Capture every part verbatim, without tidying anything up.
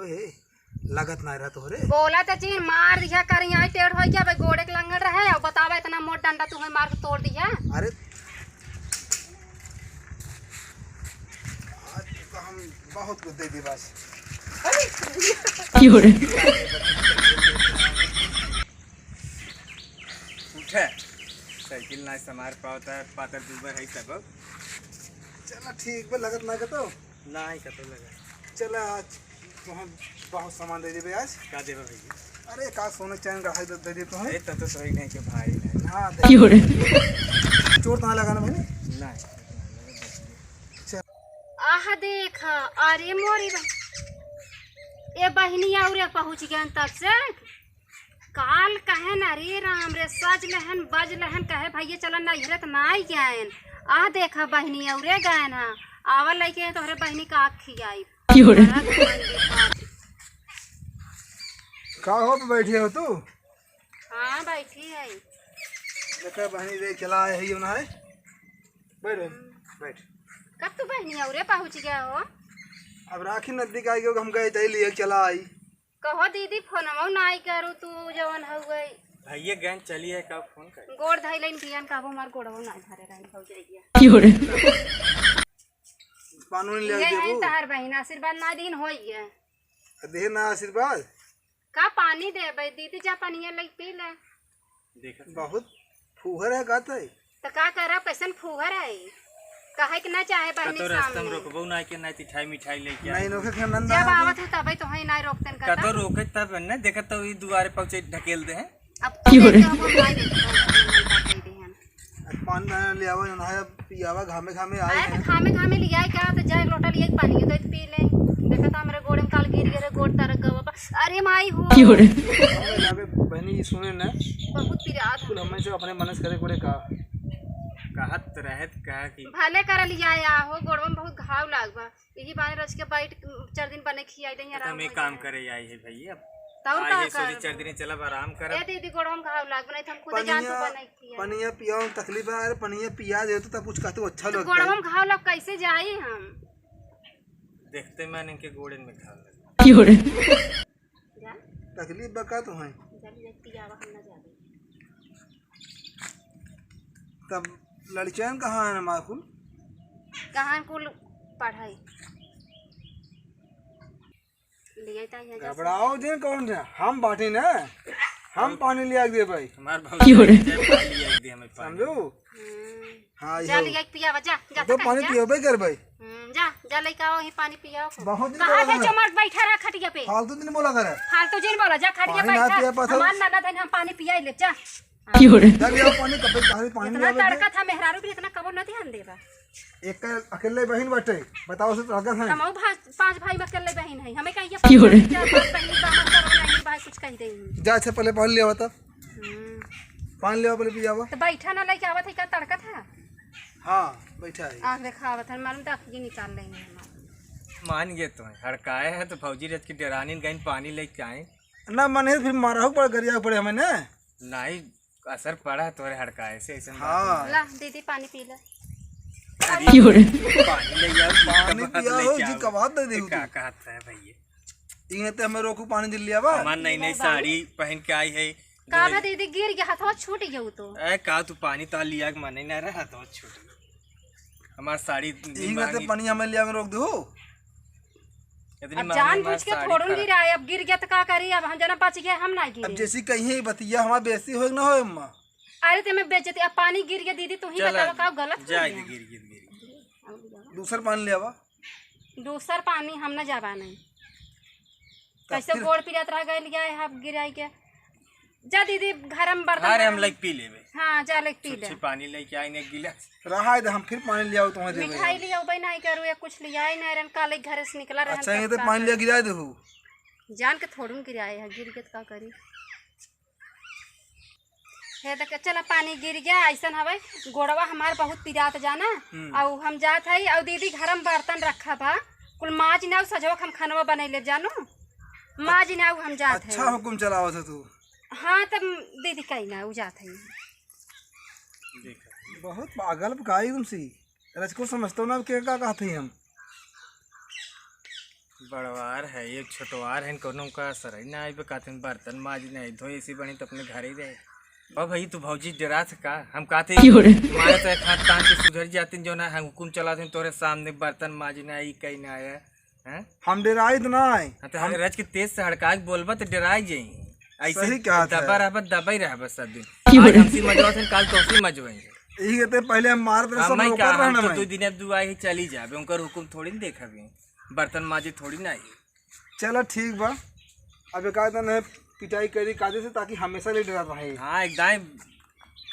ए, लगत ना रहा तोहरे। बोला त चीन मार दिया करी, आई टेढ़ हो गया, भाई गोड़े के लंगड़ रहे, और बतावा इतना मोट डंडा तू मार के तोड़ दिया। अरे, आज तो हम बहुत कुछ दे दी बस। क्यों रे? उठे, साइकिल ना संभार पावता, पातर दुबर है सब। चला ठीक बा, लगत ना कतो। ना ही कतो लगा। चला आज तो हम बहुत सामान दे देबे आज। का देबे भैया? अरे का सोने चैन गढ़ाई दे, दे दे तो है। ए, तब तो सोई नहीं के भाई नहीं। हाँ, दे। क्यों रे? चोट ना लगा ना भाई? नहीं। चल। आह देख, अरे मोरी बा-, ए बहिनी और पहुँच गए तब से। काल कहे न रे राम रे, सज लहन, बज लहन, कहे भैया चलन नैहरे त नाई गएन। आ देखा बहिनी औरे गएन ह, आवा लइके तोहरे बहिनी का खियाई। क्यों रे? बड़ा घमंडी बाप। का हो, पे बैठी हो तू? हाँ, बैठी है। देखा बहिनी रे, चला आए है, ये ना है। बैठ बहिनी, बैठ। कब तू बहिनी औरे पहुँच गया हो? अब राखी नजदीक आई गयो, हम गए तई लिए चला आई। कहो दीदी, फोनवा नाई करू तू जवन हउए। भैया गए चलिए, कब फोन कर? गोड़ धइलेन बियन, कहबो हमार गोड़वो नाई धरे रही भौजैया। क्यों रे? पानी ले ये आई आई देबू? तहार बहिन, आशीर्वाद ना दिन होई गए। दे ना आशीर्वाद। का पानी देबे? दीदी जा पनिया लई पी ले। देखत बहुत फूहर है का तई? त का करब, कैसन फूहर है? कहे के ना चाहे बहिनी कतो रास्ता में सामने। रोकबो ना के ना मिठाई मिठाई लेके नहीं आई। रोके के नंद जब है। आवत हो तबे तो है ना रोकतन करता। कतो रोके तब न देखत तो ई दुआरे पहुँचे ढकेल दे हैं। अब क्यों रे? तो हम ना देखते हैं, हम ना देखते हैं। पानी ना ले आवा, ना है, पियावा, घामे घामे आए अरे हैं। तो घामे घामे लियाई का, तो जा एक लोटा लियाई पानी, तो पी ले। देखा तो हमरे गोड़े में काल गिर गए रे, गोड़ तरक गवा बा। अरे माई हो। क्यों रे? अबे, अबे, बहनी, ये सुने ना। बहुत पिरात कुल हमें से अपने मन से करे कोड़े का। कहत रहत कहा कि भले कर लिया या हो, गोड़वा में बहुत घाव लाग बा। यही बाने रच के बैठ चार दिन बने खियाई दे, तो आराम हम एक हो काम जाए। करे आई है भैया। तब आई का है, सोची कर? चार दिन चलब, आराम करब। ए दीदी, गोड़वा में घाव लाग बा, नहीं तो हम खुद जान तो पनिया, बने खियाई। पनिया पियाओ, तकलीफ है, अरे पनिया पिया दे तो तब कुछ कहते हो अच्छा तो लगता गोड़वा है। में घाव लाग कैसे जाई हम? देखते मैंने इनके गोड़े में घाव लगा। क्यों रे? जा। तकलीफ बा का तो है? जा ले, पियावा, हम ना जाबे। तब लड़कियां कहाँ हैं हमार कुल? कहाँ कुल पढ़ाई? ले आई ताई, जा घबराओ जिन कौन से? हम बाटी ना, हम पानी ले आके दे भाई। हमार भौजी क्यों रे? ले आके दे हमें पानी। समझू? हम्म। हाँ, जा यो। ले आके पियावा, जा, जा, तो जा, पानी जा। पियोबे कर भाई। हम्म, जा, जा लइका आओ, ही पानी पियाओ। बहुत दिन कहाँ लगा थे है। चमक बैठा रहा खटिया पे। फालतू दिन बोला करे। फालतू जिन बोला, जा खटिया पानी ना बैठा। पिया पाता। हमार ननद है, हम पानी पियाई ले, जा। क्यों रे? जा ले आओ पानी, कब तक पानी, पानी इतना ले आओ तड़का बेटे। था, मेहरारू भी इतना कबो न ध्यान देबा। एक अकेले बहिन बाटे, बताओ से तड़का है। हम पाँच, पाँच भाई में अकेले बहिन है, हमें कहिए क्यों रे? पाँच भाई, चार पाँच बहिन, बामन का बहिन भाई कुछ कह दे। जा अच्छा पहले पानी ले आओ तब। हम्म। पानी ले आओ पहले पियावा। तो बैठा ना लेके आवत है का तड़का था? हाँ, बैठा है। आँख देखावत है, मालूम तो आँख ही निकाल लेंगे हमारे। मान गए तो है, हड़काए है तो भौजी रथ की डेरानी गई पानी लेके आए। ना मन है फिर मारा हो पड़ गरिया पड़े हमें ना। नहीं, असर पड़ा है तोरे हड़काए से, ऐसे बात हाँ। नहीं। ला दीदी पानी पी ले। अरे, क्यों रे? पानी ले आओ, पानी बात पिया ले हो क्या जी, आओ? कबाब दे दे तो तू। का कहत है भैया? इहे ते हमें रोकू पानी दिल लिया बा। हमार नई नई साड़ी पहन के आई है। का बा दीदी, गिर गया, हथवा छूट गया उ तो। ए, का तू पानी तो लिया के माने ना रहा, हथवा छूट गया। हमार साड़ी इतनी इहे ते महंगी। पानी हमें लिया में रोक दे हो। इतनी अब महंगी जानबूझ हमार के साड़ी थोड़ू खराब। गिराए, अब गिर गया तो का करी, अब हम जना बच गए, हम ना गिरे। अब जैसी कहीं है बतिया हमार बेइज्जती होए ना होए अम्मा। अरे ते में बेइज्जती, अब पानी गिर गया दीदी, तू ही चल, बतावा का गलत हो जाए गया? दे, गिर, गिर, गिर, गिर। दूसर पानी ले आवा। दूसर पानी हम ना जाबा नहीं। तब कैसे फिर? गोड़ पिरात रह गइल गया है, अब गिराई के। जा दीदी, घर में बर्तन अरे, हम धरे। लइके पी लेबे। हाँ, जा लइके पी ले। छुच्छे पानी लेके आइन एक गिलास। रहा दे, हम फिर पानी ले आओ तुम्हें देबे। मिठाई ले आओ भाई, नहीं करू या कुछ ले आई नहीं रहन, काले घरे से निकला रहन अच्छा, ये तब तो का पानी ले करी? गिरा दे हो। जान के थोड़ू गिराए है, गिर गया तो का करी? हे देख, चला पानी गिर गया, ऐसन हवे, गोड़वा हमार बहुत पिरात जाना। हम्म। अउ हम जात हई, अउ दीदी घर में बर्तन रखा बा, कुल माज ना, सजवा हम खानवा बनाई ले जानू, माज ना, हम जात हई। अच्छा हुकुम चलावत है तू। हाँ, तब दीदी कही ना, उ जात हई। बहुत पागल बकाई तुमसी, रजको समझतो ना के का कहत हई हम। बड़वार है, ये छोटवार है, कोनो का असर ही ना आइबे, कहते हैं बर्तन माज नहीं धोए, ऐसी बनी तो अपने घर ही रहे। अब भाई, तू भौजी डेरा से का? हम कहते क्यों रे? मारे से हाथ तान के सुधर जाते, जो ना हम हुकुम चलाते हैं, तोरे सामने बर्तन माज ना आई, कहीं ना आया, हैं? हम डेराई तो ना आए। हाँ, तो हम रच के तेज से हड़का के बोलबा तो डेराई जाई। ऐसे सही कहा दबा था। रहबा, दबा ही रहबा सब दिन। क्यों आज रे? हमसे मजवा थे, काल तोसी मजवाएंगे। यही कहते पहले हम मार दे, हम सब नहीं रोकत कहा, हम रहना तो नहीं। दो दिन अब दुआ ही चली जाबे, उनकर हुकुम थोड़ी न देखबे, बर्तन माजे थोड़ी ना आई। चला ठीक बा, अब एक आध दिन है पिटाई करी कायदे से, ताकि हमेशा ले डरा रहे। हाँ, एकदम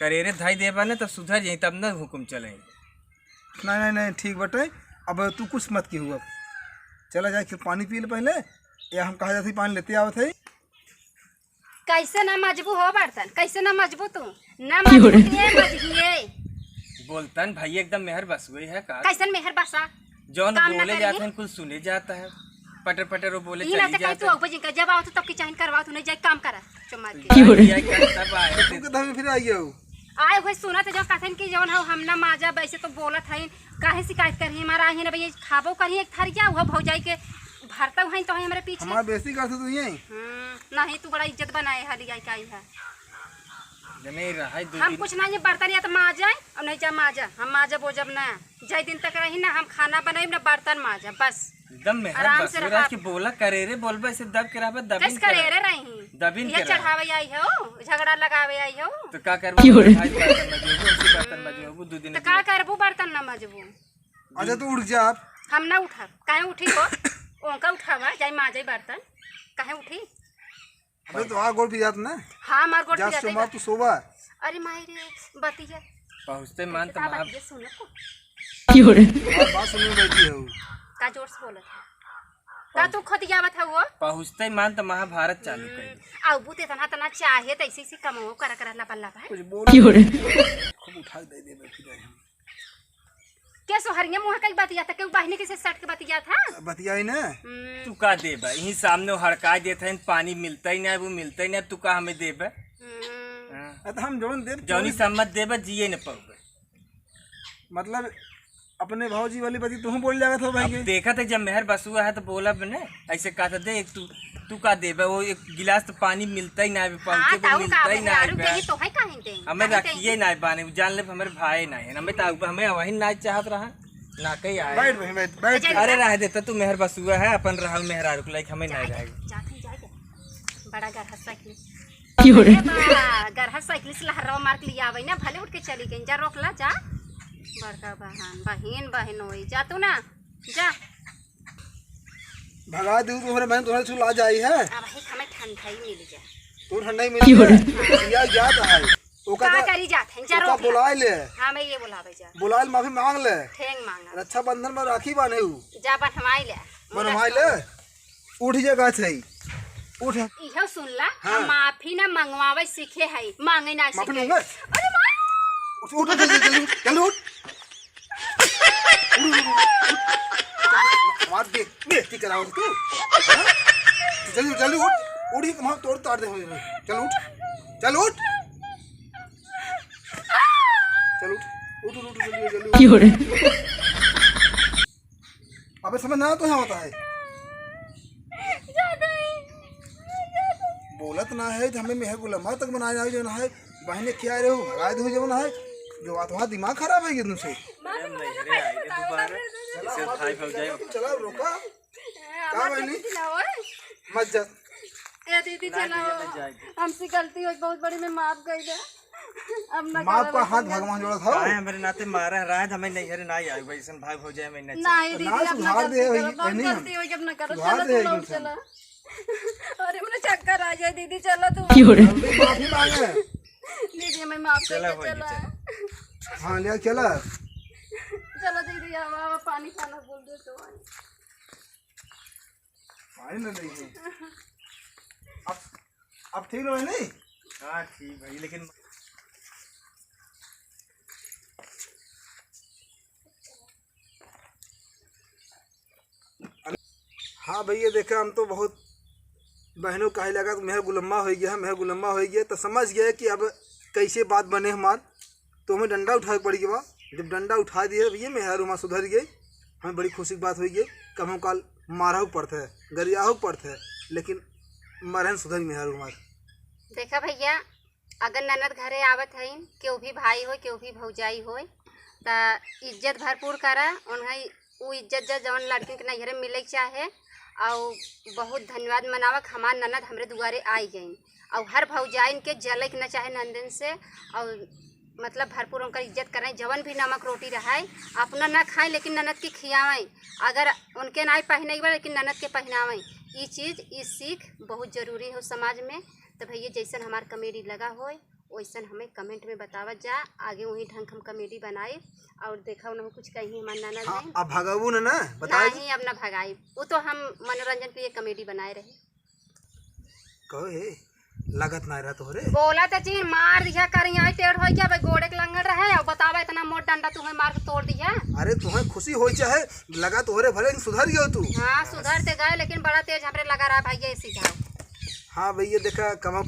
करेरे धाई देबा ने तब सुधर जाई, तब न हुकुम चले। नहीं, नहीं, नहीं, ठीक बटे, अब तू कुछ मत की हुआ। चला जाए कि पानी पी ले पहले, या हम कहा जाते पानी लेते आवत है। कैसे ना मजबू हो बर्तन, कैसे ना मजबू तू? ना क्यों रे? मजबू ये मजबू ये। बोलतन भाई एकदम मेहर बस गई है का? कैसन मेहर बसा? जौन काम ना बोले करी? जाते हैं, कुछ सुने जाता है। पटर पटर वो बोले ई ना चली तो कहीं जाता तू है। अगबे जिनका जब आओ तो तब की चाहन करवाओ, तू नहीं जाए काम करा, चुप मार के। क्यों रे? ये क्या तब आए तो थे? तुमके धर्म फिर आई हो। आए हुए सुनत है जो कथन की जौन हो हम ना माजा वैसे तो बोलत है, काहे शिकायत करी हमारा ही ना भैया, खाबो करी एक थरिया हुआ भौजाई के भरता हुआ तो है हमारे पीछे। हमारा बेइज्जती करते तू ये। हम्म, नहीं तू बड़ा इज्जत बनाए है लिया का आई है। जने रहाई दो हम दिन। कुछ नहीं, बर्तन या तो माजा और नहीं जा माजा, हम माजा बोजब ना। जय दिन तक रही ना हम खाना बनाई ना बर्तन माजा, बस। एकदम मेहर आराम बस से रहा। के बोला करेरे बोलबा, ऐसे दब के रहबा, दबिन कस के रहे रहा। रे रही? दबिन ये के रहा। चढ़ावे आई हो, झगड़ा लगावे आई हो। तो का करबू? क्यों रे? आज बर्तन मजे होबू, उसी बर्तन मजे होबू, दो दिन तो का करबू बर्तन ना मजबू? अच्छा, तू उठ जा आप। हम ना उठब, काहे उठी हो? ओंका उठावा, जाई माजे बर्तन, काहे उठी? अबे, तो आ गोड़ पिरात ना। हाँ, हमार गोड़ जा पिरात सोमा, है। तू सोवा। अरे माई रे, बतिया। पहुँचते मान तो कैसे का महा- बतिया सुनो को? क्यों रे? बात, बात सुनने बैठी हो। का जोर से बोलत है? का तू खोतियावत है वो? पहुँचते मान तो महाभारत चालू कर दे। हम्म, आउ बूते तना तना चाहे तो ऐसे ऐसे कमो कर कर लपा लपा है। कुछ बोल क्यों रे? खूब उठा के दे दे बैठी रहे हम। के सोहरिया मुँह कई बतिया था, के बहिनी के से सट के बतिया था? बतियाई ना। हम्म। तू का देबा? यही सामने हड़का देत है, पानी मिलता ही ना, वो मिलता ही ना, तू का हमें देबा? हम्म। हाँ। अरे तो हम जौन देब, जौनी तौनी सम्मत देबा, जिए न पाऊबा। मतलब, अपने भौजी वाली बात तू बोल जावत हो भाई अब के। देखत है, जब मेहर बसुआ है तो बोलब ने, ऐसे कहत दे, एक तू, तू का देबे? वो एक गिलास तो पानी मिलता ही ना है, हाँ, पहुँचे को ताऊ मिलता का ही ना है मेहरारू बे। देही तो है काहे देही? हमें काहे रखिए देही? ना है बाने, जान ले हमारे भाई ना है, हमें तो, हमें वही ना चाहत रहा, ना कहीं आए। बैठ भाई, बैठ, बैठ। अच्छा, अरे रह देता तू मेहर बसुआ है, अपन रहा मेहरारू को लाइक हमें जा, नहीं जा, रहेगा। जा, जा, जा। बड़ा गरहस साइकिल। क्यों रे? अरे बा, गरहस साइकिल से लहरवा मार के लिया आवे ना, भले उठ के चली गई, जा रोक ला, जा। बड़का बहन, बहिन, बहिन होई, जा तू ना, जा। भगा दू तोहरे बहन, तोहरे छू ला जाई है। अब है हमें ठंडा ही मिल जा। तू ठंडा ही मिल क्यों जा। रे? या जात है। ओका का तो, करी जात है, जा ओका रोक ला। बुलाए ले। हाँ, मैं ये बुलावे जा। बुलाए ले, माफी मांग ले। ठेंग मांगा। रक्षाबंधन में राखी बांधे हु। जा बनवाई ले। बनवाई ले। उठ जा, का छै? उठ। इहो सुन ला, हाँ। हम माफी ना मंगवावे सीखे हई, मांगे ना माफी सीखे। मांगे? अरे माई! उठ, उठ, उठ, जल्दी, जल्दी उठ, जल्दी उठ। उठ, उठ, उठ, उठ। हमार बे-, बेइज्जती कराओ तू। हाँ? जल्दी, जल्दी उठ। उठ, ये कमाल तोड़ ताड़ दे हो। चल उठ। चल उठ। चल उठ। उठ, उठ, उठ, जल्दी, जल्दी उठ। क्यों रे? अबे समझ ना तो यहाँ होता है। बोलत ना है, हमें मेहर गुलामा तक बनाए ना, जो ना है, बहने क्या रहे हो, भगा दे हो, जो ना है, जो बात वहाँ दिमाग खराब है ये तुमसे। अरे हम नहीं रे, आएंगे दोबारा। इसे भाई भौजाई। चला, रोका। का बहनी? मत जा। ए दीदी, ना चला दीदी, हो। नहीं जाएगी। हमसे गलती हो, बहुत बड़ी, मैं माफ कर दे। अब ना माफ करब का हाथ ऐसा। भगवान जोड़त हो। काहे हमरे नाते मारा है, राज हमें नहीं, अरे ना आए, वैसन भाई भौजाई हमें नहीं ना चाहिए। दीदी, ना अब ना सुधार गलती दे, करब, ये बहुत नहीं गलती हो, अब ना करब। सुधार चलो दे, तू लोग एकदम से। चला। अरे, मुझे चक्कर आ जाए, दीदी, चलो तू। क्यों रे? हम भी माफी मांगे। दीदी, हमें माफ कर चला, दे, हो गया, चला। चला। हाँ, ले चला। चलो दीदी, अब, अब पानी खाना बोल दो तो। पानी ना नहीं है। अब, अब ठीक रहे नहीं? हाँ, ठीक भाई, लेकिन हाँ भैया, देखा, हम तो बहुत बहनों कहे लगा तो मेहर गुलम्मा हो गया, मेहर गुलम्मा हो गया, तो समझ गए कि अब कैसे बात बने हमार। तो हमें डंडा उठावे के पड़ गया। जब डंडा उठा दिए भैया, मेहर हमार सुधर गए, हमें बड़ी खुशी की बात हो गई। कम हम काल मारहु पड़त है, गरियाहु पड़त है, लेकिन मरहन सुधरी मेहरारू हमार। देखा भैया, अगर ननद घरे आवत हइन, केहू भी भाई होय, केहू भी भौजाई होय, त इज्जत भरपूर करा। उन्हें उ इज्जत जा जौन लड़किन के नैहरे मिले के चाहे। और बहुत धन्यवाद मनावा कि हमार ननद हमरे दुआरे आई गइन। और हर भौजाइन के जले के न चाहे ननदन से। और मतलब भरपूर उनकर इज्जत करें, जवन भी नमक रोटी रहे अपना ना खाएं, लेकिन ननद के खियावें। अगर उनके नाई पहने बा, लेकिन ननद के पहनावें। ई चीज़, ई सीख बहुत जरूरी हो समाज में। तो भैया, जैसन हमार कॉमेडी लगा होय, वैसन हमें कमेंट में बतावत जा। आगे वही ढंग हम कॉमेडी बनाई। और देखा उन्हों कुछ कहीं हमार ननद हाँ, में। अब भगाबू ना, ना, बताई। नहीं, अब ना भगाई, वो तो हम मनोरंजन के लिए कॉमेडी बनाए रहे। कहो हे, लागत ना रहा तोहरे। बोला तो जी, मार दिया करी, आई टेढ़ हो गया, भाई गोड़े के लंगड़ रहे, और बतावा इतना मोट डंडा तुम्हें मार के तोड़ दिया। अरे तुम्हें खुशी हो चाहे लगा तोहरे भले, लेकिन सुधर गयो तू। हाँ, सुधर ते गए, लेकिन बड़ा तेज हमरे लगा रहा भैया, ऐसी जाओ। हाँ भैया, देखा कमा